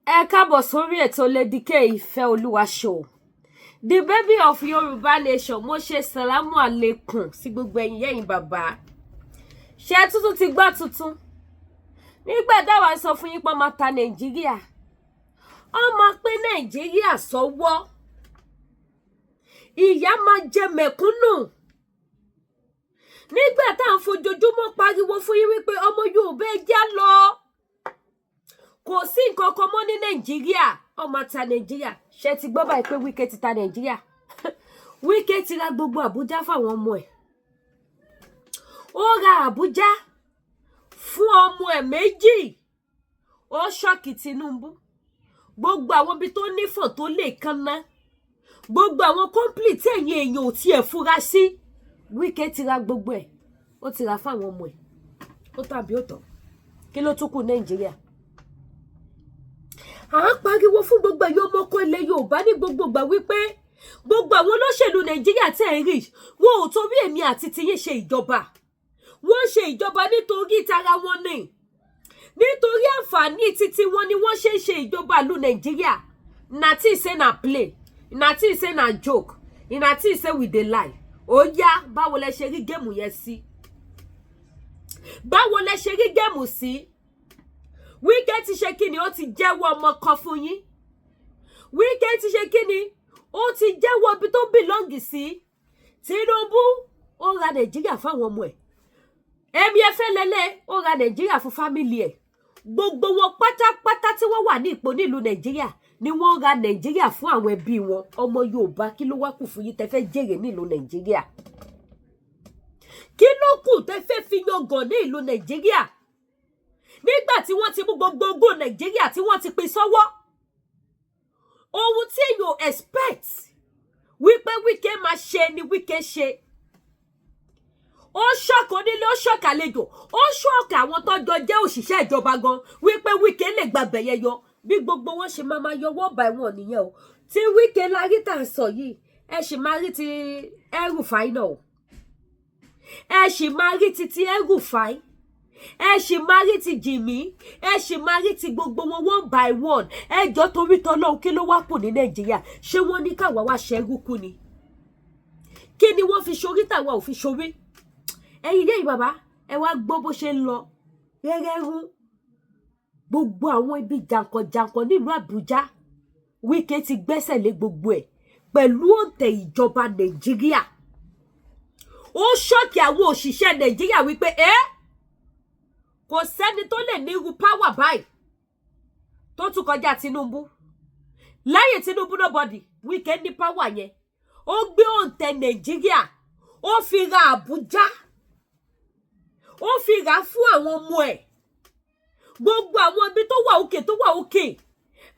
Ẹ káàbọ̀ sórí ètò Lady K Ìfẹ́ Olúwa show, the baby of Yorùbá nation. Mo ṣe sàlámù àlékún sí gbogbo ẹ̀yin yẹ́yìn bàbá. Ṣé tuntun ti gbọ́ tuntun? Nígbà táwa sọ fún yín pé wọ́n máa ta Nàìjíríà, wọ́n máa pín Nàìjíríà sọ́wọ́, ìyà máa jẹ mẹ̀kúnnù. Nígbà tá à ń fojoojúmọ́ pariwo fún yín wípé ọmọ Yorùbá, ẹ já lọ, kò sí nǹkan kan mọ́ ní Nàìjíríà, wọ́n máa ta Nàìjíríà. Ṣe ti gbọ́ báyìí pé Wike ti ta Nàìjíríà? Wike ti ra gbogbo Àbújá fáwọn ọmọ ẹ̀. Ó ra Àbújá fún ọmọ ẹ̀ méjì. Ó shock Tinubu. Gbogbo àwọn ibi tó nífọ̀n tó lè kanná, gbogbo àwọn company tí ẹ̀yin èèyàn ò tiẹ̀ fura sí, Wike ti ra gbogbo ẹ̀, ó ti ra fáwọn ọmọ ẹ̀. Ó tàbí ó tọ̀, kí ló tún kù Nàìjíríà? À ń pariwo fún gbogbo ẹ̀yin ọmọ ọkọ ilẹ̀ Yorùbá ní gbogbo ìgbà wípé gbogbo àwọn olóṣèlú Nàìjíríà tẹ̀ ń rí, wọn ò torí èmi àti tiyín ṣe ìjọba. Wọ́n ṣe ìjọba nítorí tara wọn ni, nítorí àǹfààní títí wọn ni wọ́n ṣe ń ṣe ìjọba ìlú Nàìjíríà. Una think say na play, una think say na joke, una think say we dey lie. Ó yá, báwo lẹ ṣe rí game yẹn sí? Báwo lẹ ṣe rí game sí? Wike ti ṣe kí ni? Ó ti jẹ́wọ́ ọmọ kan fún yín. Wike ti ṣe kí ni? Ó ti jẹ́wọ́ ibi tó belong sí. Tinubu, ó ra Nàìjíríà fáwọn ọmọ ẹ̀. Emefiele, ó ra Nàìjíríà fún family ẹ̀. Gbogbo wọn pátápátá tí wọ́n wà ní ipò nílùú Nàìjíríà ni wọ́n ra Nàìjíríà fún àwọn ẹbí wọn. Ọmọ Yorùbá, kí ló wá kù fún yín tẹ́ fẹ́ jèrè nílùú Nàìjíríà? Kí ló kù tẹ́ fẹ́ fi yangàn ní ìlú Nàìjíríà nígbà tí wọ́n ti mú gbogbo ogún Nàìjíríà, tí wọ́n ti pín sọ́wọ́? Ohun tí èèyàn expect wípé Wike máa ṣe ni Wike ṣe. Ó shock onílé, ó shock àlejò, ó shock àwọn tọ́jọ jẹ́ òṣìṣẹ́ ìjọba gan wípé Wike lè gbàgbẹ́ yẹn yọ. Bí gbogbo wọn ṣe máa máa yọwọ́ bá wọn nìyẹn o. Tí Wike lárí tà ń sọ yìí, ẹ sì máa rí ti El-Rufai náà o. Ẹ sì máa rí ti El-Rufai, ẹ sì máa rí ti Jìmí, ẹ sì máa rí ti gbogbo wọn one by one. Ẹ jọ, torí tọlọ́hun, kí ló wá kù ní Nàìjíríà? Ṣé wọ́n ní káwa wá ṣẹ́rú kú ni? Kí ni wọ́n fi ṣorí tàwa ò fi ṣorí? Ẹ̀yin yẹ́yìn bàbá, ẹ wá gbọ́ bó ṣe ń lọ rẹ́rẹ́rú. Gbogbo àwọn ibi jàǹkànjàǹkàn nílùú Àbújá, Wike ti gbẹ́sẹ̀ lé gbogbo ẹ̀ pẹ̀lú òǹtẹ̀ ìjọba Nàìjíríà. Ó shock àwọn òṣìṣẹ́ Nàìjíríà wípé ẹ́ kò sẹ́ni tó lè ní irú power báyìí tó tún kọjá Tinubu. Lẹ́yìn Tinubu, nobody. Wike ní power yẹn. Ó gbé òǹtẹ̀ Nàìjíríà, ó fi ra Àbújá, ó fi rà fún àwọn ọmọ ẹ̀. Gbogbo àwọn ibi tó wà òkè, tó wà òkè,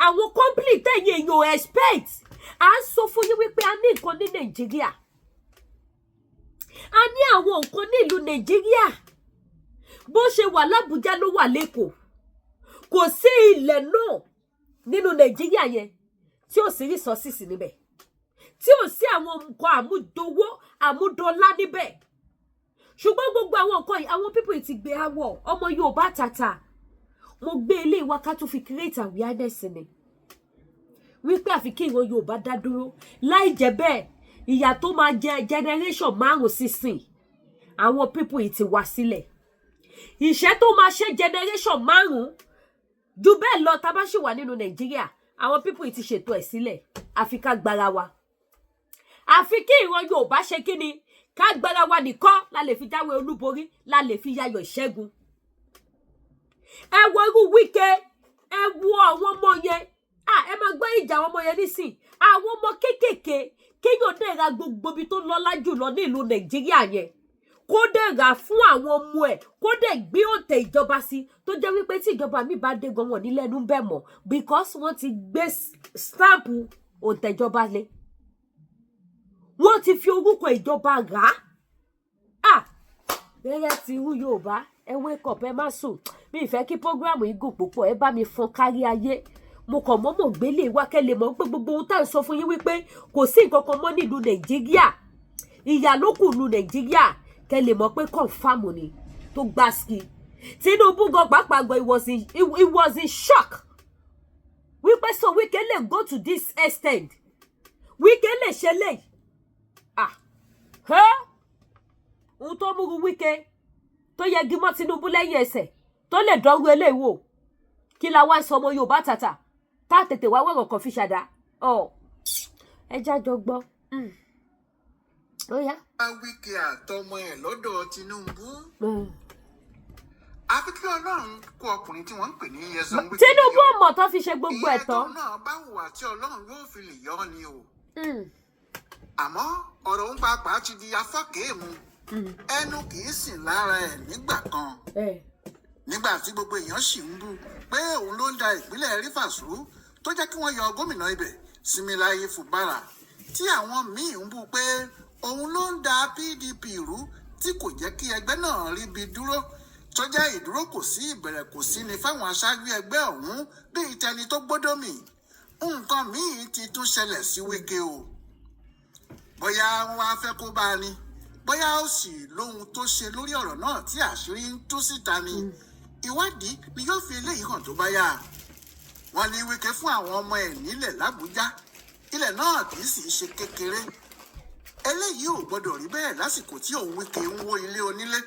àwọn company tẹ̀yìn èèyàn expect. À ń sọ fún yín wípé a ní nǹkan ní Nàìjíríà, a ní àwọn nǹkan ní ìlú Nàìjíríà. Bó ṣe wà lábújá ló wà lẹ́kọ̀ọ́. Kò sí ilẹ̀ náà nínú Nàìjíríà yẹn tí ò sí resources níbẹ̀, tí ò sí àwọn nǹkan àmúdowó àmúdọ́lá níbẹ̀. Ṣùgbọ́n gbogbo àwọn nǹkan yìí, àwọn people ti gbé àwọ̀. Ọmọ Yorùbá tàtà, mo gbé ilé wa ká tún fi create awareness ni wípé àfi kí ìran Yorùbá dá dúró. Láì jẹ́ bẹ́ẹ̀, ìyà tó máa jẹ generation 5 sísìn, àwọn people yìí ti wá sílẹ̀. Ìṣẹ́ tó máa ṣe generation 5 ju bẹ́ẹ̀ lọ tá a bá ṣì wà nínú Nàìjíríà, àwọn people yìí ti ṣètò ẹ̀ sílẹ̀. Àfi ká gbára wa, àfi kí ìran Yorùbá ṣe kí ni? Ká gbára wa nìkan la lè fi jáwé olúborí, la lè fi yayọ̀ ìṣẹ́gun. Ẹ wo irú Wike, ẹ wo àwọn ọmọ yẹn. Ẹ máa gbọ́ ìjà àwọn ọmọ yẹn nísìn. Àwọn ọmọ kéékèèké, kéèyàn dẹ̀ ra gbogbo ibi tó lọ́lá jù lọ ní ìlú Nàìjíríà yẹn, kó dẹ̀ rà fún àwọn ọmọ ẹ̀, kó dẹ̀ gbé òǹtẹ̀ ìjọba sí, tó jẹ́ wípé tí ìjọba mi bá dé gan, wọn ní lẹ́nu bẹ́ẹ̀ mọ̀, because wọ́n ti gbé stamp òǹtẹ̀ ìjọba lé, wọ́n ti fi orúkọ ìjọba rà á. Gẹ́gẹ́ ti irú Yorùbá, ẹ wake up, ẹ má sùn. Mi ì fẹ́ kí program yìí gùn púpọ̀. Ẹ bá mi fọn kárí ayé. Mo kàn mọ́mọ́ gbélé wá kẹ́ lè mọ̀ pé gbogbo ohun tá à ń sọ fún yín wípé kò sí nǹkan kan mọ́ nílùú Nàìjíríà, ìyà ló kù nílùú Nàìjíríà, kẹ́ lè mọ̀ pé confam ni tó gbáski. Tinubu gan pàápàá gan, he was in shock. Wípé so Wike lè go to this extent, Wike lè ṣe lè, ah, ohun tó múru Wike tó yẹgi mọ́ Tinubu lẹ́yìn ẹsẹ̀ tó lè dánwó eléyìí wò, kí la wá sọ ọmọ Yorùbá tàtà tá a tètè wá wẹ̀rọ̀ kan fi ṣàdá ọ? Ẹ jájọ gbọ́. Ó yá. Wike àtọmọ ẹ̀ lọ́dọ̀ Tinubu. Àfi kí Ọlọ́run kó ọkùnrin tí wọ́n ń pè ní Nyesom Wike Tinubu yọ. ọmọ tó fi ṣe gbogbo ẹ̀ Ìyẹn tán. tó náà bá hùwà tí Ọlọ́run yóò fi lè yọ ọ́ ni o. Àmọ́ ọ̀rọ̀ ń pàápàá ti di afọ́kèému, ẹnu kì í sìn lára ẹ̀ nígbà kan, nígbà tí gbogbo èèyàn sì ń bú pé òun ló ń da ìpínlẹ̀ Rivers rú, tó jẹ́ kí wọ́n yọ gómìnà ibẹ̀, Siminalayi Fubara, tí àwọn míì ń bú pé òun ló ń da PDP rú, tí kò jẹ́ kí ẹgbẹ́ náà ríbi dúró, tó jẹ́ ìdúró kò sí, ìbẹ̀rẹ̀ kò sí ni fáwọn aṣáájú ẹgbẹ́ ọ̀hún bíi tẹni tó gbọ́dọ̀ mì. Nǹkan míì ti tún ṣẹlẹ̀ sí Wike o. Bóyá wọn wá fẹ́ kó bá a ní, bóyá ó sì lóhun tó ṣe lórí ọ̀rọ̀ náà tí àṣírí ń tú síta ni, ìwádìí ni yóò fi eléyìí hàn tó bá yá. Wọ́n ní Wike fún àwọn ọmọ ẹ̀ nílẹ̀ l'Ábújá. Ilẹ̀ náà kì í sì í ṣe kékeré. Eléyìí ò gbọdọ̀ rí bẹ́ẹ̀ lásìkò tí òun Wike ń wó ilé onílé,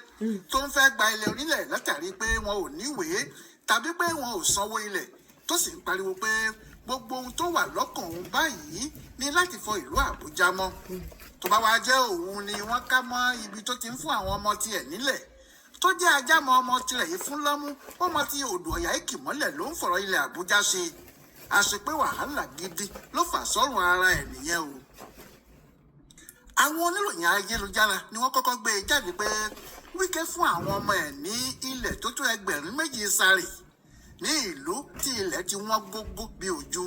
tó ń fẹ́ gba ilẹ̀ onílẹ̀ látàrí pé wọn ò níwèé tàbí pé wọn ò sanwó ilẹ̀, tó sì ń pariwo pé gbogbo ohun tó wà lọ́kàn òun báyìí ní láti fọ ìlú Àbújá mọ́. Tó bá wá jẹ́ òun ni wọ́n ká mọ́ ibi tó ti ń fún àwọn ọmọ tiẹ̀ nílẹ̀, tó jẹ́ ajámọ́ ọmọ tirẹ̀ yìí fún lọ́mú, ọmọ tí odò ọ̀yà ìkì mọ́lẹ̀ ló ń fọ̀rọ̀ ilẹ̀ Àbújá ṣe, àṣepé wàhálà gidi ló fà sọ́rùn ara ẹ̀ nìyẹn o. Àwọn oníròyìn ayélujára ni wọ́n kọ́kọ́ gbé e jáde pé Wike fún àwọn ọmọ ẹ̀ ní ilẹ̀ tó tó 2,000 sáré ní ìlú tí ilẹ̀ ti wọ́n gógó bí ojú.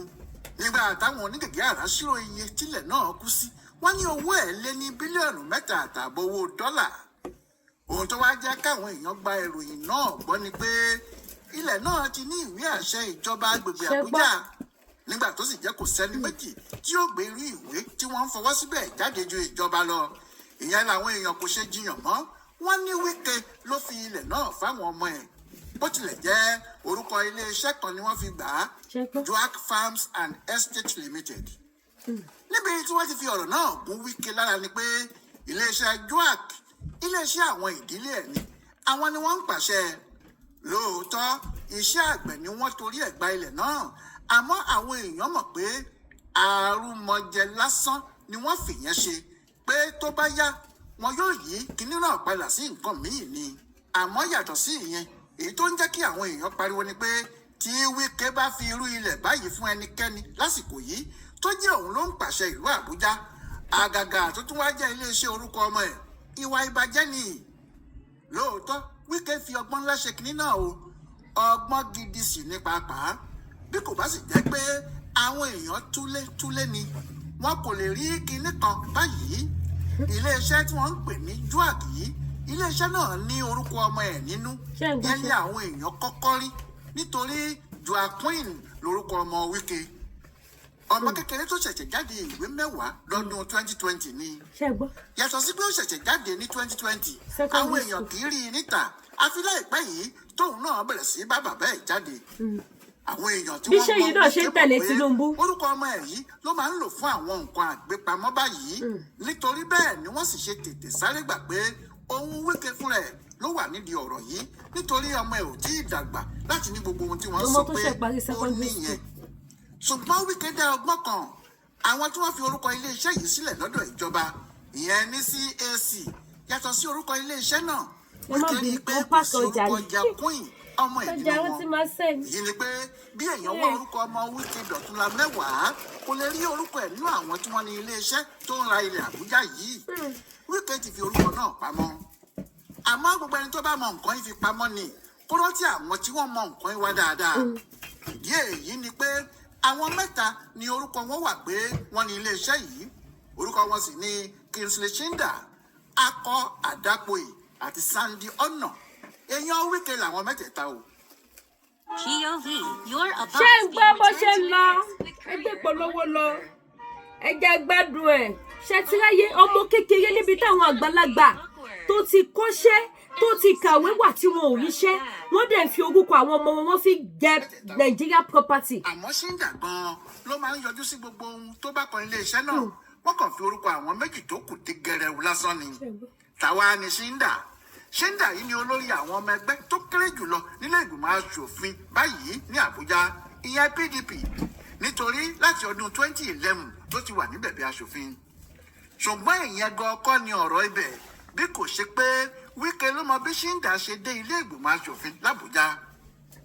Nígbà táwọn onígègé àrà ṣírò iye tílẹ̀ náà kú sí, wọ́n ní owó ẹ̀ lé ní bílíọ̀nù 3.5 owó dọ́là. Ohun tó wá jẹ́ káwọn èèyàn gba ìròyìn náà gbọ́ ni pé ilẹ̀ náà ti ní ìwé àṣẹ ìjọba agbègbè Ṣé gbọ́? Àbújá, nígbà tó sì jẹ́ kò sẹ́ni méjì tí yóò gbé irú ìwé tí wọ́n ń fọwọ́ síbẹ̀ jáde ju ìjọba lọ. Ìyẹn làwọn èèyàn kò ṣe jiyàn mọ́. Wọ́n ní Wike ló fi ilẹ̀ náà fáwọn ọmọ ẹ̀, bó tilẹ̀ jẹ́ orúkọ iléeṣẹ́ kan ni wọ́n fi gbà á, Ṣé gbọ́? Joak Farms and Estate Limited. Níbi tí wọ́n ti fi ọ̀rọ̀ náà gún Wike lára ni pé iléeṣẹ́ Joak, iléeṣẹ́ àwọn ìdílé ẹ̀ ni, àwọn ni wọ́n ń pàṣẹ. Lóòótọ́, iṣẹ́ àgbẹ̀ ni wọ́n torí ẹ̀ gba ilẹ̀ náà, àmọ́ àwọn èèyàn mọ̀ pé àrùmọ̀jẹ lásán ni wọ́n fìyẹn ṣe, pé tó bá yá wọn yóò yí kinní náà padà sí nǹkan míì ni. Àmọ́ yàtọ̀ sí ìyẹn, èyí tó ń jẹ́ kí àwọn èèyàn pariwo ni pé tí Wike bá fi irú ilẹ̀ báyìí fún ẹnikẹ́ni lásìkò yìí, tó jẹ́ òun ló ń pàṣẹ ìlú Àbújá, àgàgà tó tún wá jẹ́ iléeṣẹ́ orúkọ ọmọ ẹ̀, ìwà ìbàjẹ́ ni. Lóòótọ́, Wike fi ọgbọ́n ńlá ṣe kinní náà o, ọgbọ́n gidi sì ní pàápàá. Bí kò bá sì jẹ́ pé àwọn èèyàn túlé túlé ni, wọn kò lè rí kinní kan báyìí. Iléeṣẹ́ tí wọ́n ń pè ní Joak yìí, iléeṣẹ́ náà ní orúkọ ọmọ ẹ̀ nínú. Ṣé ń gbọ́? Yẹn ní àwọn èèyàn kọ́kọ́ rí, nítorí Joaquin lórúkọ ọmọ Wike, ọmọ kékeré tó ṣẹ̀ṣẹ̀ jáde ìwé 10 lọ́dún 2020 ni. Ṣé ń gbọ́? Yàtọ̀ sí pé ó ṣẹ̀ṣẹ̀ jáde ní 2020, Secondary àwọn èèyàn school. kì í rí i níta, àfi láìpẹ́ yìí tóun náà bẹ̀rẹ̀ sí bá bàbá ẹ̀ jáde. Àwọn èèyàn tí Bí wọ́n ṣé mọ yìí náà ṣe ń Wike mọ̀ tẹ̀lé pé Tinubu. orúkọ ọmọ ẹ̀ yìí ló máa ń lò fún àwọn nǹkan àgbépamọ́ báyìí. Nítorí bẹ́ẹ̀ ni wọ́n sì ṣe tètè sáré gbà pé òun Wike fúnra ẹ̀ ló wà nídìí ọ̀rọ̀ yìí, nítorí ọmọ ẹ̀ ò tí ì dàgbà láti ní gbogbo ohun tí wọ́n Ọmọ sọ tó pé ṣẹ̀ parí ó secondary níyẹn. school. Ṣùgbọ́n Wike dá ọgbọ́n kan. Àwọn tí wọ́n fi orúkọ iléeṣẹ́ yìí sílẹ̀ lọ́dọ̀ ìjọba, ìyẹn ní CAC, yàtọ̀ sí orúkọ iléeṣẹ́ náà, Ẹ má Wike rí bínú, i pé mo kò pààkì sí ọjà orúkọ ni. Jacqueline ọmọ ẹ̀ Ọjà nínú wọn wọn. ti máa sẹ́yìn. Èyí ni pé bí èèyàn wá orúkọ ọmọ Wike dọ̀túnla 10, kò lè rí orúkọ ẹ̀ nínú àwọn tí wọ́n ní iléeṣẹ́ tó ń ra ilẹ̀ Àbújá yìí. Wike ti fi orúkọ náà pamọ́, àmọ́ gbogbo ẹni tó bá mọ nǹkan yìí fi pamọ́ ni kó rántí àwọn tí wọ́n mọ nǹkan yìí wá dáadáa. Ìdí èyí ni pé àwọn mẹ́ta ni orúkọ wọn wà pé wọ́n ní iléeṣẹ́ yìí. Orúkọ wọn sì ni Kingsley Chinda, Akọ Àdàpọ̀yì àti Sandy Ọ̀nà. Èèyàn Wike làwọn mẹ́tẹ̀ẹ̀ta o. POV, you're about Ṣé ń to be gbọ́ bó ṣe returned ń to lọ? a with Ẹ gbé courier polówó lọ. on Ẹ jẹ́ gbádùn ẹ̀. Ṣe ti ráyé ọmọ kékeré níbi táwọn àgbàlagbà tó ti kọ́ṣẹ́? tó ti kàwé wà tí wọn ò ríṣẹ́. Wọ́n dẹ̀ fi orúkọ àwọn ọmọ wọn, wọ́n fi jẹ Nigeria property. Àmọ́ Ṣíńdà gan-an ló máa ń yọjú sí gbogbo ohun tó bá kan iléeṣẹ́ náà. Wọ́n kàn fi orúkọ àwọn méjì tó kù dé gẹrẹwu lásán ni. Tàwa ni Ṣíńdà. Ṣíńdà yìí ni olórí àwọn ọmọ ẹgbẹ́ tó kéré jùlọ nílé ìgbìmọ̀ asòfin báyìí ní Àbújá, ìyẹn PDP, nítorí láti ọdún 2011 ló ti wà níbẹ̀ bí aṣòfin. Ṣùgbọ́n ìyẹn gan kọ́ ni ọ̀rọ̀ ibẹ̀, bí kò ṣe pé Wike ló mọ bí Ṣíńdà ṣe dé ilé ìgbìmọ̀ asòfin l'Àbújá.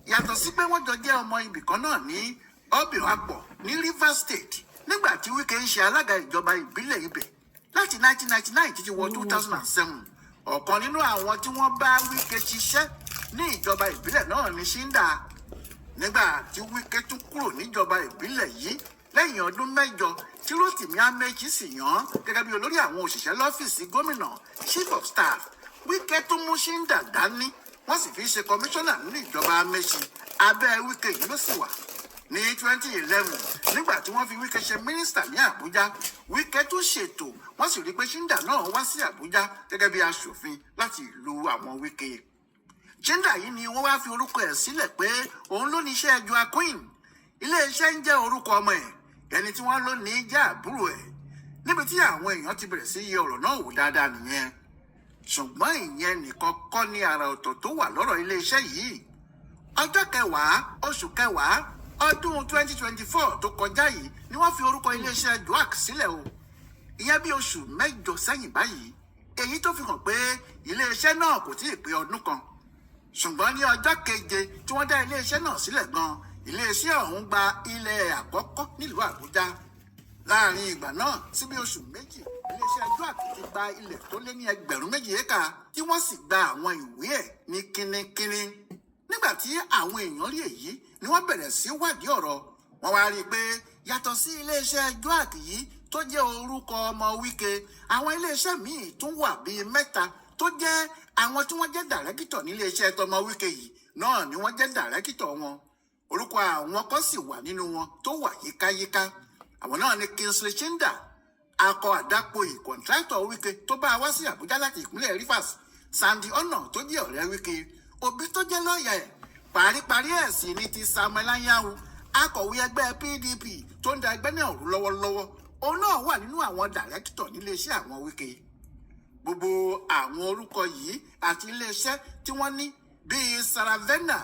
Yàtọ̀ sí pé wọ́n jọ jẹ́ ọmọ ibì kan náà ní Obio-Akpor ní Rivers State, nígbà tí Wike ń ṣe alága ìjọba ìbílẹ̀ ibẹ̀ láti 1999 títí wọ 2007, ọ̀kan nínú àwọn tí wọ́n bá Wike ṣiṣẹ́ ní ìjọba ìbílẹ̀ náà ní Ṣíńdà. Nígbà tí Wike tún kúrò níjọba ìbílẹ̀ yìí lẹ́yìn ọdún 8, tí Rotimi Amechi sì yàn án gẹ́gẹ́ bí olórí àwọn òṣìṣẹ́ lọ́fíìsì gómìnà, chief of staff, Wike tún mú Ṣíńdà dání, wọ́n sì fi ṣe kọmíṣánná nínú ìjọba Amechi. Abẹ́ Wike yìí ló sì wà ní 2011. Nígbà tí wọ́n fi Wike ṣe mínísítà ní Àbújá, Wike tún ṣètò, wọ́n sì rí i pé Ṣíńdà náà wá sí Àbújá gẹ́gẹ́ bí aṣòfin láti ìlú àwọn Wike. Ṣíńdà yìí ni wọ́n wá fi orúkọ ẹ̀ sílẹ̀ pé òun ló ní iṣẹ́ Joaquin. Iléeṣẹ́ ń jẹ́ orúkọ ọmọ ẹ̀, ẹni tí wọ́n ló ní jẹ́ àbúrò ẹ̀. Níbi tí àwọn èèyàn ti bẹ̀rẹ̀ sí yẹ ọ̀rọ̀ náà wò dáadáa nìyẹn. Ṣùgbọ́n ìyẹn nìkan kọ́ ní àrà ọ̀tọ̀ tó wà lọ́rọ̀ iléeṣẹ́ yìí. Ọjọ́ 10 oṣù 10 ọdún 2024 tó kọjá yìí ni wọ́n fi orúkọ iléeṣẹ́ Joac sílẹ̀ o, ìyẹn bí oṣù 8 sẹ́yìn báyìí, èyí tó fi hàn pé iléeṣẹ́ náà kò tíì pé ọdún kan. Ṣùgbọ́n ní ọjọ́ 7 tí wọ́n dá iléeṣẹ́ náà sílẹ̀ gan, iléeṣẹ́ ọ̀hún gba ilẹ̀ àkọ́kọ́ nílùú Àbújá. Láàrin ìgbà náà sí bí oṣù 2, iléeṣẹ́ Joac ti gba ilẹ̀ tó lé ní 2,000 éka, tí wọ́n sì gba àwọn ìwé ẹ̀ ní kínníkínní. Nígbà tí àwọn èèyàn rí èyí ni wọ́n bẹ̀rẹ̀ sí wádìí ọ̀rọ̀ wọ́n. Wá rí i pé yàtọ̀ sí iléeṣẹ́ Joac yìí tó jẹ́ orúkọ ọmọ Wike, àwọn iléeṣẹ́ míì tún wà bíi mẹ́ta tó jẹ́ àwọn tí wọ́n jẹ́ director níléeṣẹ́ tọmọ Wike yìí náà ni wọ́n jẹ́ director wọn. Orúkọ àwọn kan sì wà nínú wọn tó wà yíkáyíká. Àwọn náà ni Kingsley Chinda, akọ àdàpọ̀ contractor Wike tó bá a wá sí Àbújá láti ìpínlẹ̀ Rivers, Sandy Onor tó jẹ́ ọ̀rẹ́ Wike, Obi tó jẹ́ lọ́ọ̀yà ẹ̀, paríparí ẹ̀ sì ní ti Samuel Anyanwu, akọ̀wé ẹgbẹ́ PDP tó ń da ẹgbẹ́ náà rú lọ́wọ́lọ́wọ́. Òun náà wà nínú àwọn director níléeṣẹ́ àwọn Wike. Gbogbo àwọn orúkọ yìí àti iléeṣẹ́ tí wọ́n ní bíi Saravena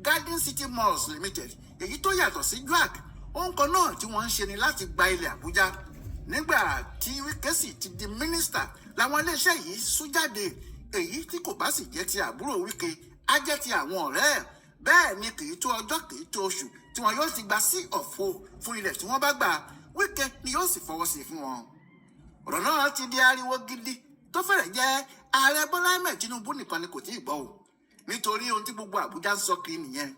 Garden City Malls Limited, èyí tó yàtọ̀ sí Joac, ohun kan náà tí wọ́n ń ṣe ni láti gba ilẹ̀ Àbújá. Nígbà tí Wike sì ti di mínísítà làwọn iléeṣẹ́ yìí sún jáde. Èyí tí kò bá sì jẹ́ ti àbúrò Wike á jẹ́ ti àwọn ọ̀rẹ́ ẹ̀. Bẹ́ẹ̀ ni kì í tó ọjọ́, kì í tó oṣù tí wọn yóò ti gba sí ọ̀fọ̀ fún ilẹ̀ tí wọ́n bá gbà. Wike ni yóò sì fọwọ́ sí fún wọn. Ọ̀rọ̀ náà ti di ariwo gidi tó fẹ́rẹ̀ jẹ́ ààrẹ Bọ́lá Ahmed Tinubu nìkan ni kò tí ì gbọ́ o, nítorí ohun tí gbogbo Àbújá ń sọ kiri nìyẹn.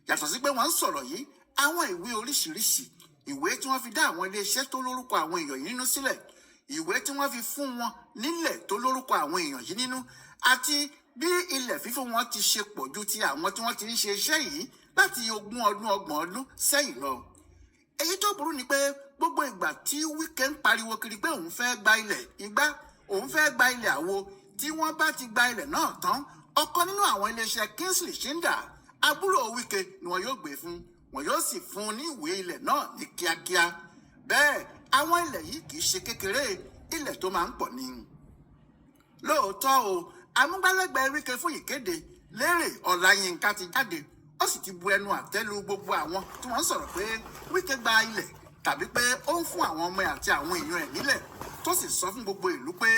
Yàtọ̀ sí pé wọ́n ń sọ̀rọ̀ yìí, àwọn ìwé oríṣiríṣi, ìwé tí wọ́n fi dá àwọn iléeṣẹ́ tó lórúkọ àwọn èèyàn yìí nínú sílẹ̀, ìwé tí wọ́n fi fún wọn nílẹ̀ tó lórúkọ àwọn èèyàn yìí nínú, àti bí ilẹ̀ fífún wọn ti ṣe pọ̀ ju ti àwọn tí wọ́n ti ń ṣe iṣẹ́ yìí láti 20 ọdún, 30 ọdún sẹ́yìn lọ. Èyí tó burú ni pé gbogbo ìgbà tí Wike ń pariwo kiri pé òun fẹ́ gba ilẹ̀ igbá, òun fẹ́ gba ilẹ̀ àwo, tí wọ́n bá ti gba ilẹ̀ náà tán, ọ̀kan nínú àwọn iléeṣẹ́ Kingsley Chinda, àbúrò Wike, ni wọn yóò gbé fún wọn, yóò sì fún un ní ìwé ilẹ̀ náà ní kíákíá. Bẹ́ẹ̀ àwọn ilẹ̀ yìí kì í ṣe kékeré, ilẹ̀ tó máa ń pọ̀ ni. Lóòótọ́ o, amúgbálẹ́gbẹ̀ẹ́ Wike fún ìkéde, Lérè Ọláyínká, ti jáde, ó sì ti bu ẹnu àtẹ́ lu gbogbo àwọn tí wọ́n ń sọ̀rọ̀ pé Wike gba ilẹ̀ tàbí pé ó ń fún àwọn ọmọ ẹ̀ àti àwọn èèyàn ẹ̀ nílẹ̀, tó sì sọ fún gbogbo ìlú pé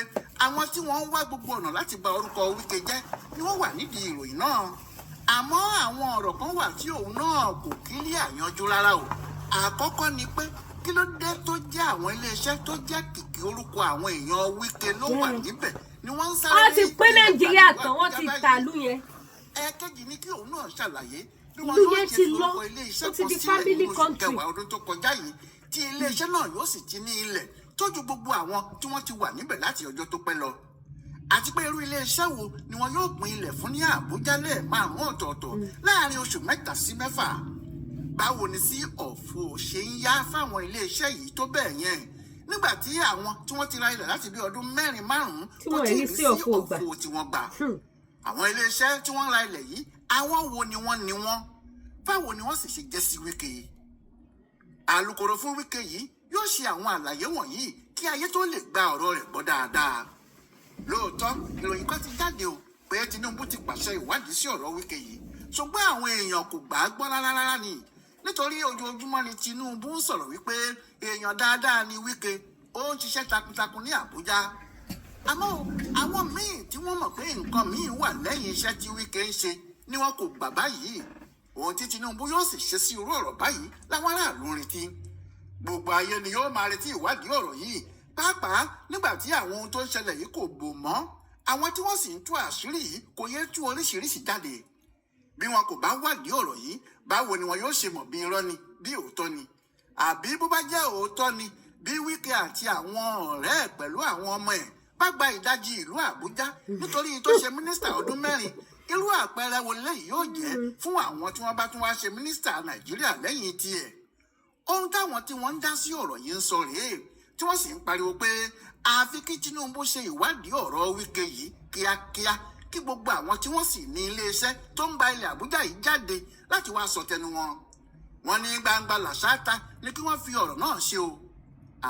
àwọn tí wọ́n ń wá gbogbo ọ̀nà láti bà orúkọ Wike jẹ́ ni wọ́n wà nídìí ìròyìn náà. Àmọ́ àwọn ọ̀rọ̀ kan wà tí òun náà kò clear yanjú rárá o. Àkọ́kọ́ ni pé kí ló dé tó jẹ́ àwọn iléeṣẹ́ tó jẹ́ kìkì orúkọ àwọn èèyàn Wike ló wà níbẹ̀ ni wọ́n ń sáré Wọ́n ti ní pín ilẹ̀ Nàìjíríà gbàdúrà tán, wọ́n ti Àbújá báyìí? tàlú yẹn. Ẹ̀ẹ̀kejì ni kí òun náà ṣàlàyé bí wọn Ìlú yóò yẹn ṣe ti fi lọ, orúkọ ilé-iṣẹ́ ó ti kan di sílẹ̀ family nínú oṣù country. 10 ọdún tó kọjá yìí, tí iléeṣẹ́ náà yóò sì ti ní ilẹ̀ tó ju gbogbo àwọn tí wọ́n ti wà níbẹ̀ láti ọjọ́ tó pẹ́ lọ, àti pé irú iléeṣẹ́ wo ni wọn yóò pín ilẹ̀ fún ní Àbújá lẹ́ẹ̀márùn ọ̀tọ̀ọ̀tọ̀ láàrin oṣù 3 sí 6? Báwo ni sí ọ̀fọ̀ ṣe ń yá fáwọn iléeṣẹ́ yìí tó bẹ́ẹ̀ yẹn, nígbà tí àwọn tí wọ́n ti ra ilẹ̀ láti bí ọdún 4, 5 Tí kò wọ́n tí ì rí rí sí sí ọ̀fọ̀ gbà. ọ̀fọ̀ tí wọ́n gbà? Àwọn iléeṣẹ́ tí wọ́n ń ra ilẹ̀ yìí, àwọn wo ni wọ́n ní wọ́n? Báwo ni wọ́n sì ṣe jẹ́ sí Wike? Alukoro fún Wike yìí yóò ṣe àwọn àlàyé wọ̀nyí kí ayé tó lè gba ọ̀rọ̀ rẹ̀ gbọ́ dáadáa. Lóòótọ́, ìròyìn kan ti jáde o pé Tinubu ti pàṣẹ ìwádìí sí ọ̀rọ̀ Wike yìí, ṣùgbọ́n àwọn èèyàn kò gbà á gbọ́ rárá rárá ni, nítorí ojoojúmọ́ ni Tinubu ń sọ̀rọ̀ wípé èèyàn dáadáa ni Wike, ó ń ṣiṣẹ́ takuntakun ní Àbújá. Àmọ́ àwọn míì tí wọ́n mọ̀ pé nǹkan míì wà lẹ́yìn iṣẹ́ tí Wike ń ṣe ni wọn kò gbà báyìí. Ohun tí Tinubu yóò sì ṣe sí irú ọ̀rọ̀ báyìí làwọn aráàlú ń retí. Gbogbo ayé ni yóò máa retí ìwádìí ọ̀rọ̀ yìí, pàápàá nígbà tí àwọn ohun tó ń ṣẹlẹ̀ yìí kò bò mọ́. Àwọn tí wọ́n sì ń tú àṣírí yìí kò yẹ tú oríṣiríṣi jáde. Bí wọn kò bá wádìí ọ̀rọ̀ yìí, báwo ni wọn yóò ṣe mọ̀ bí irọ́ ni, bí òótọ́ ni? Àbí bó bá jẹ́ òótọ́ ni, bí Wike àti àwọn ọ̀rẹ́ ẹ̀ pẹ̀lú àwọn ọmọ ẹ̀ bá gba ìdajì ìlú Àbújá nítorí tó ṣe mínísítà ọdún 4, irú àpẹẹrẹ wo lẹ́yìn yóò jẹ́ fún àwọn tí wọ́n bá tún wá ṣe mínísítà Nàìjíríà lẹ́yìn tiẹ̀? Ohun táwọn tí wọ́n ń dá sí ọ̀rọ̀ yìí ń sọ rèé, tí wọ́n sì ń pariwo pé àfi kí Tinubu ṣe ìwádìí ọ̀rọ̀ Wike yìí kíákíá, kí gbogbo àwọn tí wọ́n sì ní iléeṣẹ́ tó ń gba ilẹ̀ Àbújá yìí jáde láti wá sọ tẹnu wọn. Wọ́n ní gbangba làṣà ta ni kí wọ́n fi ọ̀rọ̀ náà ṣe o,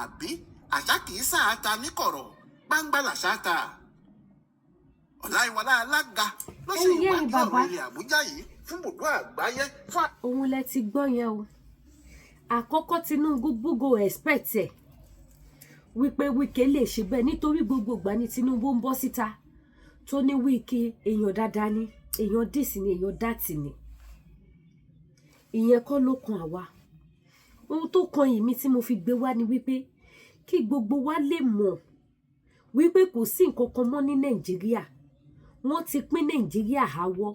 àbí àṣà kì í sáà ta níkọ̀rọ̀, gbangba làṣà ta. Ọláìwọlá Alága ló ṣe Ẹ̀yin yẹn ìwádìí bàbá. ọ̀rọ̀ ilẹ̀ Àbújá yìí fún bùdó àgbáyé fún Òun lẹ ti gbọ́ yẹn o. Àkọ́kọ́, Tinubu búgo expect ẹ̀ wípé Wike lè ṣe bẹ́ẹ̀, nítorí gbogbo ìgbà ni Tinubu ń bọ́ síta tó ní Wike èèyàn dáadáa ni, èèyàn this ni, èèyàn that ni. Ìyẹn kọ́ ló kan àwa. Ohun tó kan èmi tí mo fi gbé wá ni wípé kí gbogbo wa lè mọ̀ wípé kò sí nǹkan kan mọ́ ní Nàìjíríà. Wọ́n ti pín Nàìjíríà àwọ̀.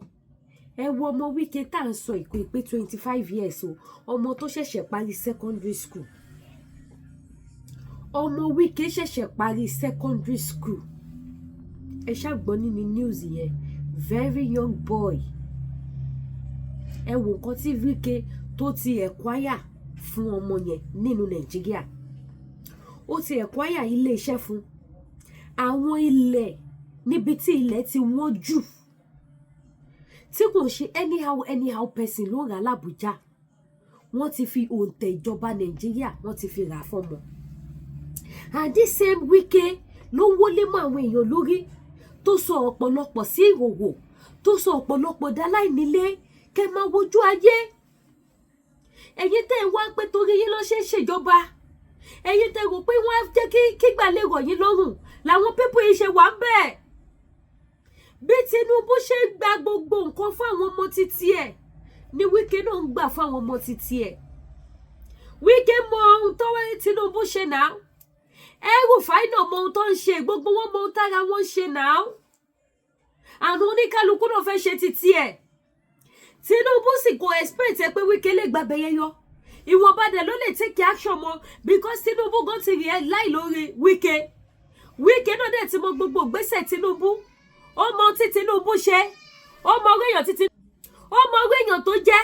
Ẹ wo ọmọ Wike tá à ń sọ ìkó ìpé 25 years o, ọmọ tó ṣẹ̀ṣẹ̀ parí secondary school. Ọmọ Wike ṣẹ̀ṣẹ̀ parí secondary school. Ẹ ṣàgbọ́n nínú news yẹn, very young boy. Ẹ wo nǹkan tí Wike tó ti acquire fún ọmọ yẹn nínú Nàìjíríà. Ó ti acquire ilé iṣẹ́ fún àwọn ilẹ̀ níbi tí ilẹ̀ ti wọ́n jù, tí kò ṣe anyhow anyhow person ló rà l'Àbújá. Wọ́n ti fi òǹtẹ̀ ìjọba Nàìjíríà, wọ́n ti fi rà á fọ́mọ. And this same Wike ló ń wọlé mọ́ àwọn èèyàn lórí, tó sọ ọ̀pọ̀lọpọ̀ sí ìhòòhò, tó sọ ọ̀pọ̀lọpọ̀ dáláìnílé. Kẹ́ máa wojú ayé. Ẹ̀yin tẹ́ ẹ wá pé torí yín ló ṣe ń ṣèjọba, ẹ̀yin tẹ́ rò pé wọ́n á jẹ́ kí kígbà lè rọ̀ yín lọ́rùn làwọn people yìí ṣe wà ń bẹ́ẹ̀. Bí Tinubu ṣe ń gba gbogbo nǹkan fún àwọn ọmọ títí ẹ̀ ni Wike náà ń gbà fún àwọn ọmọ títí ẹ̀. Wike mọ ohun tó Tinubu ṣe náà. El-Rufai náà mọ ohun tó ń ṣe. Gbogbo wọn mọ ohun tára wọn ń ṣe náà. Àwọn oníkálukú náà fẹ́ ṣe títí ẹ̀. Tinubu sì kò expect ẹ pé Wike lè gbàgbé yẹn yọ. Ìwọ̀nba dẹ̀ ló lè take action mọ́, because Tinubu gan ti rí ẹ láì lórí Wike. Wike náà dẹ̀ ti mọ gbogbo ìgbésẹ̀ Tinubu. Ó mọ ohun tí Tinubu ṣe, ó mọ orí èèyàn tí Tinubu, ó mọ orí èèyàn tó jẹ́,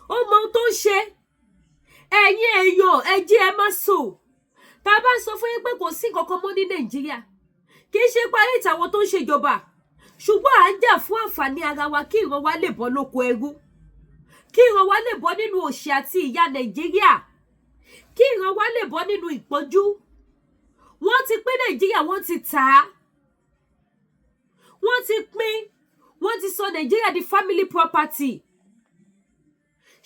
ó mọ ohun tó ń ṣe. Ẹ̀yin èèyàn, ẹ jí, ẹ má sùn. Tá a bá sọ fún yín pé kò sí nǹkan kan mọ́ ní Nàìjíríà, kì í ṣe parí ìtàwọn tó ń ṣèjọba, ṣùgbọ́n à ń jà fún àǹfààní ara wa, kí ìran wa lè bọ́ lóko ẹrú, kí ìran wa lè bọ́ nínú òṣì àti ìyà Nàìjíríà, kí ìran wa lè bọ́ nínú ìpọ́njú. Wọ́n ti pín Nàìjíríà, wọ́n ti tà á, wọ́n ti pín, wọ́n ti sọ Nàìjíríà di family property.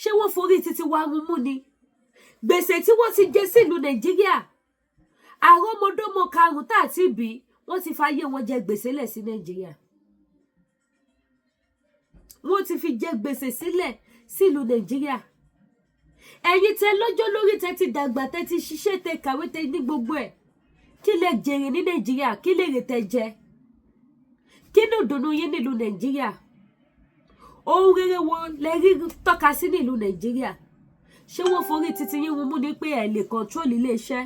Ṣé wọ́n forí títí wa run mú ni? Gbèsè tí wọ́n ti jẹ sílùú Nàìjíríà, àrọ́mọdọ́mọ karùn-ún tá àti bí, wọ́n ti fàyè wọn jẹ gbèsè lẹ̀ sí Nàìjíríà. Wọ́n ti fi jẹ gbèsè sílẹ̀ sílùú Nàìjíríà. Ẹ̀yin tẹ lọ́jọ́ lórí, tẹ ti dàgbà, tẹ ti ṣiṣẹ́, tẹ kàwé, tẹ ní gbogbo ẹ̀, kí lẹ jèrè ní Nàìjíríà? Kí lè rè tẹ jẹ? Kí ni ìdùnnú yín nílùú Nàìjíríà? Ohun rere wo lẹ rí tọ́ka sí nílùú Nàìjíríà? Ṣé wọ́n forí titi yín mú ní pé ẹ lè control iléeṣẹ́?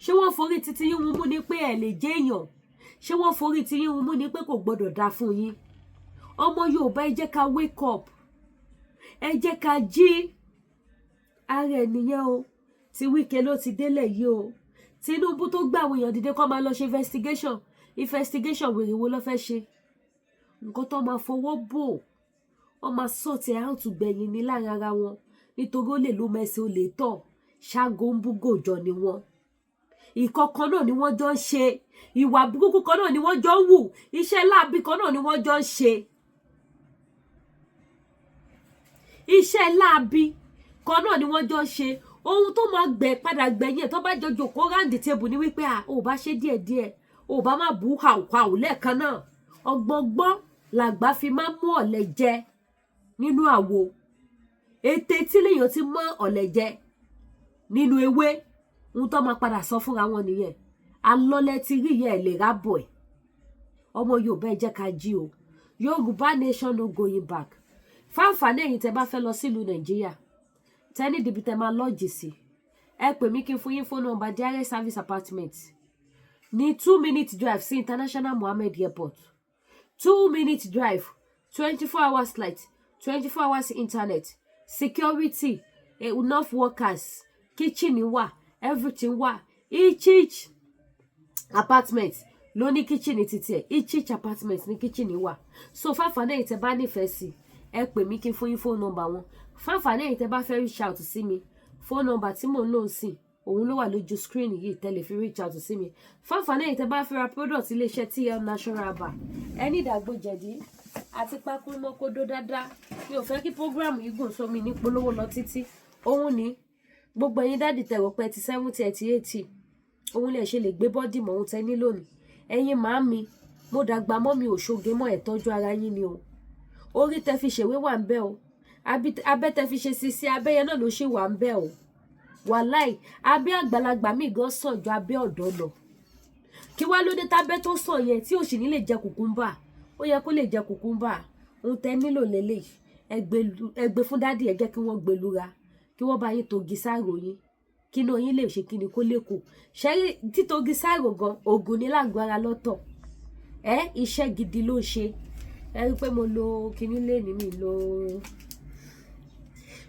Ṣé wọ́n forí titi yín mú ní pé ẹ lè jẹ́ èèyàn? Ṣé wọ́n forí titi yín mú ní pé kò gbọ́dọ̀ dáa fún yín? Ọmọ Yorùbá, ẹ jẹ́ ká wake up, ẹ jẹ́ ká jí. Ara ẹ̀ nìyẹn o. Tí Wike ló ti délẹ̀ yìí o. Tinubu tó gbà àwọn èèyàn dìde kó máa lọ ṣe investigation. Investigation wèrè wo ló fẹ́ ṣe? Nǹkan tó máa fọwọ́ bò, wọ́n máa sort ẹ̀ out gbẹ̀yìn ní láàrin ara wọn, nítorí ó lè ló mẹsẹ̀, ó lè tọ̀ ṣáàgó ń búgò jọ ni wọ́n. Ìkọ̀kan náà ni wọ́n jọ ń ṣe, ìwà burúkú kan náà ni wọ́n jọ ń wù, iṣẹ́ láabi kan náà ni wọ́n jọ ń ṣe, iṣẹ́ láabi kan náà ni wọ́n jọ ń ṣe. Ohun tó máa gbẹ padà gbẹ̀yìn ẹ̀, tó bá jọ jòkó round table, ni wípé à ò bá ṣe díẹ̀díẹ̀, ò bá má bú hàùhàù lẹ́ẹ̀kan náà. Ọgbọ̀ngbọ́n làgbà fi máa mú ọ̀lẹ jẹ nínú àwo. Ètè tí lèèyàn ti mọ́ ọ̀lẹ jẹ nínú ewé, ohun tó máa padà sọ fúnra wọn nìyẹn. Alọ́lẹ̀ ti rí yẹn lè rábọ̀ ẹ̀. Ọmọ Yorùbá, ẹ jẹ́ ká jí o. Yorùbá nation, no going back. Fáǹfààní ẹ̀yin tẹ́ bá fẹ́ lọ sílùú Nàìjíríà, tẹ́ ní ibi tẹ́ máa lodge sí, ẹ pè mí kí n fún yín phone number Direct Service Apartment ní 2 minute drive sí International Mohammed Airport. 2 minute drive, 24 hours light, 24 hours internet, security, enough workers, kitchen wà, everything wà. Each apartment ló ní kitchen títí ẹ̀, each apartment ní kitchen wà. So fáfàní ẹ̀yin tẹ́ bá nífẹ̀ẹ́ sí, ẹ pè mí kí n fún yín phone number wọn. Fáfàní ẹ̀yin tẹ́ bá fẹ́ reach out sí mi, phone number tí mò ń lò sí, òun ló wà lójú screen yìí, tẹ́ lè fi reach out sí mi. Fáfàní ẹ̀yin tẹ́ bá fẹ́ ra product iléeṣẹ́ TL Natural Herbal, ẹ ní ìdàgbò jẹ̀dí àti pákúmọ́kódó dáadáa. Mi ò fẹ́ kí program yìí gùn sómi ní polówó lọ títí. Òun ni gbogbo ẹ̀yin daddy tẹ̀rọ pé ti 70, ẹ̀ ti 80, òun lè ṣe lè gbé body mọ́ ohun tẹ́ ní lónìí. Ẹ̀yin màámi, mo dàgbà mọ́, mi ò ṣoge mọ́, ẹ̀ tọ́jú ara yín ni o. Orí tẹ́ fi ṣèwé wà ń bẹ́ o, abẹ́ tẹ́ fi ṣe sisi abẹ́ yẹn náà ló ṣì wà ń bẹ́ o. Wàláì, abẹ́ àgbàlagbà mi gan sàn ju abẹ́ ọ̀dọ́ lọ. Kí wá lóde tábẹ́ tó sàn yẹn tí ò sì ní lè jẹ cucumber? Ó yẹ kó lè jẹ cucumber. Ohun tẹ́ nílò lélẹ̀, ẹ gbé fún daddy, ẹ jẹ́ kí wọ́n gbé lura, kí wọ́n bá yín togi sáàrò yín, kí inú yín lè ṣe kí ni, kó lè kù ṣẹ́rí. Títogi sáàrò gan oògùn ní lágbo ara lọ́tọ̀. Ẹ iṣẹ́ gidi ló ń ṣe. Ẹ rí i pé mo lo kinní lẹ́ni, mi lo,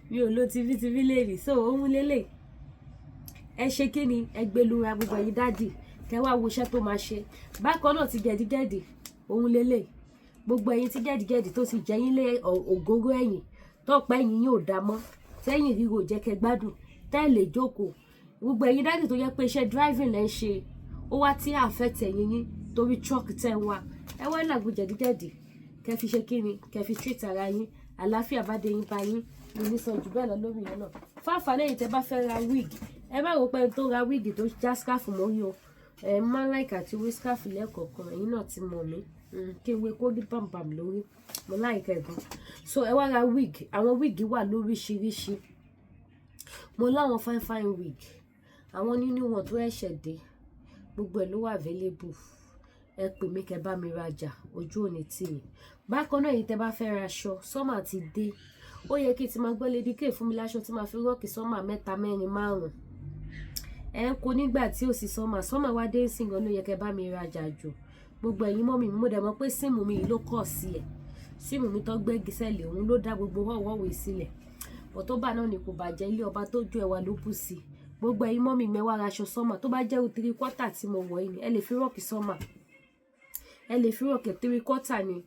mi ò lo tibítibí lẹ́ni. So ohun lélẹ̀, ẹ ṣe kí ni, ẹ gbé lura, gbogbo ẹ̀yin daddy, kẹ wá wo iṣẹ́ tó máa ṣe. Bákan náà ti gẹ̀dígẹ̀dì, ohun lélẹ̀. Gbogbo ẹ̀yin tí gẹ̀dígẹ̀dì tó ti jẹ́ yín lé ògógó ẹ̀yìn, tọ́pẹ́ ẹ̀yìn yóò dá mọ́, tẹ́yìn ríro jẹ́ kẹ́ gbádùn, tẹ́ lè jókòó. Gbogbo ẹ̀yin daddy tó yẹ pé iṣẹ́ driving lẹ́ ń ṣe, ó wá tí affect ẹ̀yìn yín torí truck tẹ́ ń wá, ẹ wá làgbo jẹ̀díjẹ̀dì, kẹ́ fi ṣe kíni, kẹ́ fi treat ara yín. Àlàáfíà bá dé yín bá yín. Mi ní sọ jù bẹ́ẹ̀ lọ lórí yẹn náà. Fáfàní ẹ̀yin tẹ́ bá fẹ́ ra wig, ẹ má rò pé ẹni tó ra wig tó já scarf mórí o. Ẹ má like àti wé scarf lẹ́ẹ̀kọ̀ọ̀kan. Ẹ̀yin náà ti mọ̀ mí, kí n wé kó rí bàm̀bàm̀ lórí, mo like ẹ̀ gan. So ẹ wá ra wig. Àwọn wig wà lóríṣiríṣi. Mo láwọn fine fine wig, àwọn nínú wọn tó ẹ̀ṣẹ̀ dé, gbogbo ẹ̀ ló wà available. Ẹ pè mí kẹ́ bá mi rajà, ojú òní tì yín. Bákan náà, èyí tẹ́ bá fẹ́ ra aṣọ, summer ti dé. Ó yẹ kí n ti máa gbọ́ Lady K fún mi láṣọ tí máa fi rock summer mẹ́ta, mẹ́rin, márùn. Ẹ ń kó nígbà tí ò sí summer. Summer wá dé sí gan, ló yẹ kẹ́ bá mi rajà jù. Gbogbo ẹ̀yin mummy mi, mo dẹ̀ mọ̀ pé SIM mi yìí ló kọ̀ sí ẹ̀. SIM mi tó gbẹ́gi sẹ́lẹ̀, òun ló dá gbogbo họ̀wọ̀wé sílẹ̀ bọ̀. Tó bá náà ni kò bàjẹ́, ilé ọba tó jó ẹwà ló bù sí. Gbogbo ẹ̀yin mummy mi, wá ra aṣọ summer. Tó bá jẹ́ three quarter tí mo wọ̀ yìí ni, ẹ lè fi rock summer, ẹ lè fi rock. Three quarter ni,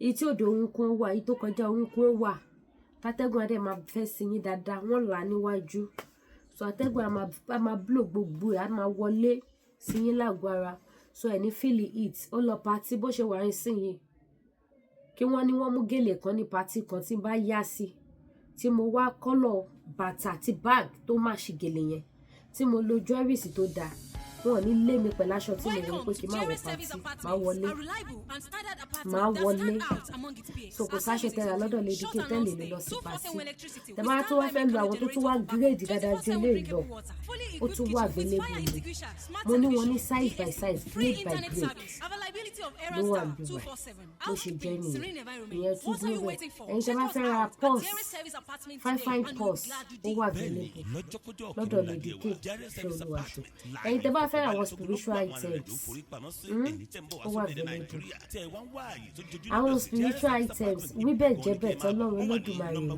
èyí tí òde orúnkún wà, èyí tó kọjá orúnkún wà. Tátẹ́gùn adé máa fẹ́ sí yín dáadáa. Wọ́n là á níwájú, so atẹ́gùn á máa blow, gbogbo ẹ̀ á máa wọlé sí yín lágọ̀ọ́ ara, so ẹ̀ ní feel it. Ó lọ party bó ṣe wà ń sìn yìí, kí wọ́n ní wọ́n mú gèlè kan ní party kan tí n bá yá sí, tí mo wá colour bàtà àti bag tó má ṣe gèlè yẹn, tí mo lo jewelries tó dáa, wọn ò ní lé mi pẹ̀lú aṣọ tí mo wọ̀ pé kí n má wọ party. Máa wọlé, máa wọlé. So kò sáṣọ tẹ́ra lọ́dọ̀ Lady K tẹ́lẹ̀ mi lọ sí party. Tẹ́ bá tó wá fẹ́ lu àwọn tó tún wá grade dáadáa ju eléyìí lọ, ó tún wà available ni. Mo ní wọn ní size by size, grade by grade ló wà níbí. Bó ṣe jẹ́ nìyẹn, ìyẹn tún dúró bẹ́ẹ̀. Ẹ̀yin tẹ́ bá fẹ́ ra purse, fine fine purse, ó wà available lọ́dọ̀ Lady K. Ṣe olúwaṣọ, ẹ̀yin tẹ́ bá fẹ́ fẹ́ àwọn spiritual items, ó wà available. Àwọn spiritual items wíbẹ̀ jẹ́bẹ̀ tọ́lọ́run Olódùmarè ni.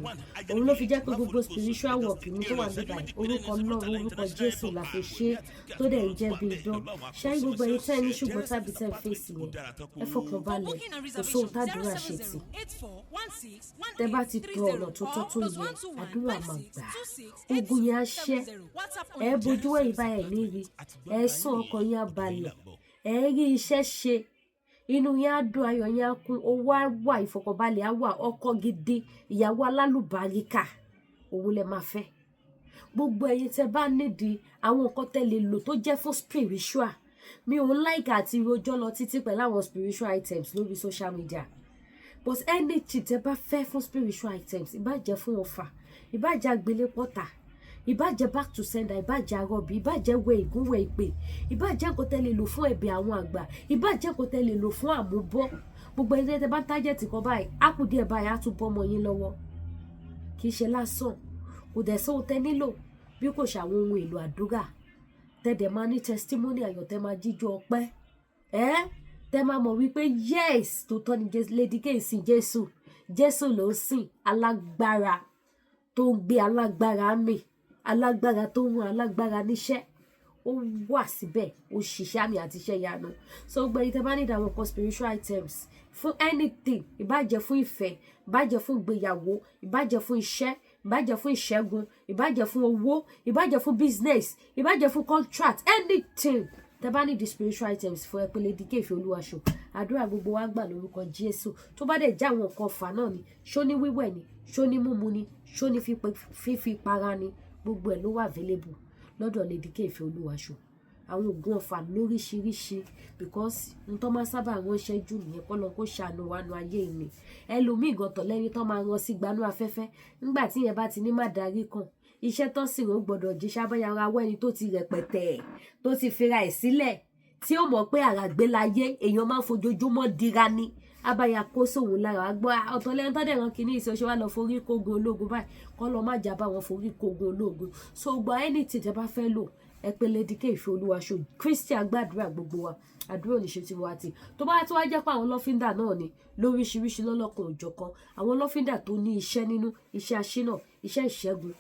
Òun ló fi jẹ́ pé gbogbo spiritual work mi tó wà níbà, orúkọ Ọlọ́run, orúkọ Jésù la fi ṣe é, tó dẹ̀ ń jẹ́ bí idán. Ṣáà gbogbo ẹ̀yin tẹ́ ẹ ní ṣùgbọ́n tàbí tẹ́ ẹ fèsì yẹn, ẹ fọkàn balẹ̀, kò sóhun tàdúrà ṣe tì. Tẹ́ bá ti tọ ọ̀nà tó tọ́ tó yẹ, àdúrà máa gbà, ogun yẹn á ṣẹ́. Ẹ bójú ẹ̀yìn báyẹn níri, ẹ sún ọkàn yẹn á balẹ̀, ẹ rí iṣẹ́ ṣe, inú yẹn á dùn, ayọ̀ yẹn á kún, owó á wà, ìfọ̀kànbalẹ̀ á wà, ọkọ gidi, ìyàwó alálùbáríkà, òun lẹ máa fẹ́. Gbogbo ẹ̀yin tẹ́ bá nídìí àwọn nǹkan tẹ́ lè lò tó jẹ́ fún spiritual, mi ò ń like àti rojọ́ lọ títí pẹ̀lú àwọn spiritual items lórí social media, but anything tẹ́ bá fẹ́ fún spiritual items, ìbá jẹ́ fún ọfà, ìbá jẹ́ àgbélépọ̀tà, ìbá jẹ́ back to sender, ìbá jẹ́ arọ́bì, ìbá jẹ́ wẹ ìgúnwẹ̀ ìpè, ìbá jẹ́ nǹkan tẹ́ lè lò fún ẹ̀bẹ̀ àwọn àgbà, ìbá jẹ́ nǹkan tẹ́ lè lò fún àmúbọ́, gbogbo ẹni tẹ́ bá ń target kan báyìí, á kù díẹ̀ báyìí, á tún bọ́ ọmọ yín lọ́wọ́. Kì í ṣe lásán, kò dẹ̀ sóhun tẹ́ nílò bí kò ṣàwọn ohun èlò àdúrà tẹ́ dẹ̀ máa ní testimony ayọ̀, tẹ́ máa jíjó ọpẹ́, ẹ́ tẹ́ máa mọ̀ wípé yes, tó tọ́ ni Lady K sìn Jésù, Jésù ló ń sìn, alágbára tó ń gbé alágbára mì, alágbára tó ń rán alágbára níṣẹ́. Ó wà síbẹ̀, ó ṣiṣẹ́ àmì àti iṣẹ́ ìyanu. So gbogbo ẹ̀yin tẹ́ bá need àwọn kan spiritual items fún anything, ìbájẹ́ fún ìfẹ́, ìbájẹ́ fún ìgbéyàwó, ìbájẹ́ fún iṣẹ́, ìbájẹ́ fún ìṣẹ́gun, ìbájẹ́ fún owó, ìbájẹ́ fún business, ìbájẹ́ fún contract, anything tẹ́ bá need the spiritual items fún, ẹ pé Lady K Ìfẹ́ Olúwaṣọ. Àdúrà gbogbo wa gbà lórúkọ Jésù. Tó bá dẹ̀ jẹ́ àwọn nǹkan fà náà ni, ṣó ní wíwẹ̀ ni, ṣó ní mímu ni, ṣó ní fífi para ni, gbogbo ẹ̀ ló wà available lọ́dọ̀ Lady K Ìfẹ́ Olúwaṣọ. Àwọn oògùn ọ̀fà lóríṣiríṣi, because n tó máa sábà ránṣẹ́ jù nìyẹn. Kọ́ lọ kó ṣàánú wa nu ayé mi. Ẹlòmíì gọ̀tọ̀ lẹ́ni tó máa rán sí gbanú afẹ́fẹ́. Nígbà tí yẹn bá ti ní má darí kan iṣẹ́ tó sì rán gbọ́dọ̀ jíṣẹ́ abáyára wọ́, ẹni tó ti rẹpẹtẹ, tó ti fira ẹ̀ sílẹ̀, tí ó mọ̀ pé àràgbé láyé, èèyàn máa ń fojoojúmọ́ dira ni, abáyá kó sóhun lára wá gbọ́. Ọ̀tọ̀ lẹ́yìn tó dẹ̀ rán kínní ìṣe ṣe wá lọ forí kógun ológun báyìí, kọ́ lọ má jà bá wọn forí kógun ológun. So gbọ́, anything tẹ́ bá fẹ́ lò, ẹ pé Lady K Ìfẹ́ Olúwaṣọ. Christian gbàdúrà gbogbo wa, àdúrà ò ní ṣe tiwa tì. Tó bá tó wá jẹ́ pé àwọn lọ́fíńdà náà ni lóríṣiríṣi, lọ́lọ́kan òjọ̀kan, àwọn lọ́fíńdà tó ní iṣẹ́ nínú, iṣẹ́ aṣínà, iṣẹ́ ìṣẹ́gun,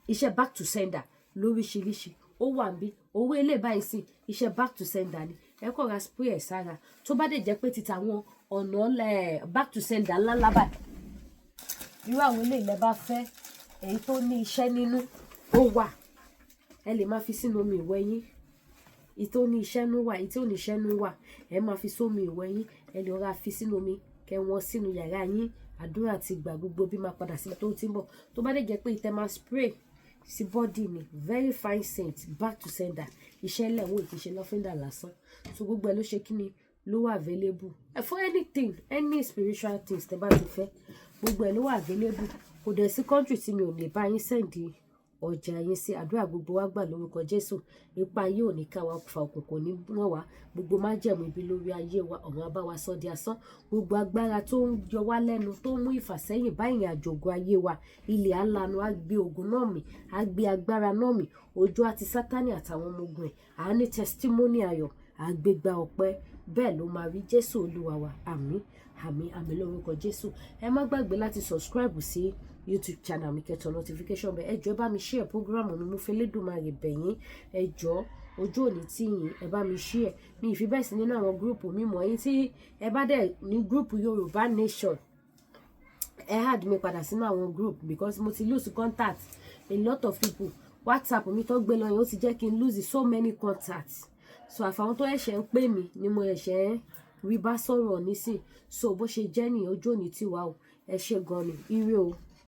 iṣẹ́ back to sender lóríṣiríṣi, ó wà ń bí. Owó ilé báyìí sí iṣẹ́ back to sender ni, ẹ kọ́ ra spray ẹ̀ sára. Tó bá dẹ̀ jẹ́ pé títa àwọn ọ̀nà back to sender ńláńlá báyìí, irú àwọn ilé ilẹ̀ bá fẹ́, èyí tó ní iṣẹ́ nínú, ó wà, ẹ lè máa fi sínú omi ìwẹ̀ yín. Èyí tó ní iṣẹ́ nú wà, èyí tí ò ní iṣẹ́ nú wà. Ẹ máa fi sómi ìwẹ̀ yín, ẹ lè rọra fi sínú omi kẹ wọ́n sínú yàrá yín. Àdúrà ti gbà, gbogbo bí máa padà síbi tó ti ń bọ̀. Tó bá dẹ̀ jẹ́ pé ìtẹ́ máa spray sí body ni, very fine scent, back to sender, iṣẹ́ lẹ̀wọ̀n, kì í ṣe lọ́fíńdà lásán. So gbogbo ẹ ló ṣe kí ni, ló wà available ẹ fún anything, any spiritual things tẹ́ bá ti fẹ́, gbogbo ẹ ló wà available. Kò dẹ̀ sí country tí mi ò lè bá yín send ọjà yín sí. Àdúrà gbogbo wa gbà lórúkọ Jésù. Ipa ayé ò ní ká wa fa, òkùnkùn ní wọ́n wá. Gbogbo májẹ̀mú ibi lórí ayé wa, ọ̀run á bá wa sọ di asán. Gbogbo agbára tó ń yọ wá lẹ́nu, tó ń mú ìfàsẹ́yìn bá ìrìn àjò ògo ayé wa, ilẹ̀ á lanu, á gbé ogun náà mì, á gbé agbára náà mì. Ojú àti Sátánì àtàwọn ọmọ ogun ẹ̀, à ní testimony ayọ̀, à gbégbá ọpẹ́. Bẹ́ẹ̀ ló máa rí, Jésù Olúwa wa. Àmín, àmín, àmín lórúkọ Jésù. Ẹ má gbàgbé láti subscribe sí YouTube channel mi, kẹ́ tẹ notification bell. Ẹ jọ̀ọ́, ẹ bá mi share program mi, mo fẹ́ lédùmarè bẹ̀yìn. Ẹ jọ̀ọ́, ojú òní tí yín, ẹ bá mi share. Mi ì fi bẹ́ẹ̀ sí nínú àwọn group mi mọ̀. Yín tí ẹ bá dẹ̀ ní group Yorùbá Nation, ẹ add mi padà sínú àwọn group, because mo ti lose contact a lot of people. WhatsApp mi tó gbé lọ yẹn, ó ti jẹ́ kí n lose so many contacts. So àfàwọn tó ẹ̀ṣẹ̀ ń pè mí ni mo ẹ̀ṣẹ̀ ń rí bá sọ̀rọ̀ nísìn. So bó ṣe jẹ́ nìyẹn, ojú òní tiwa o. Ẹ ṣé gan ni, ire o.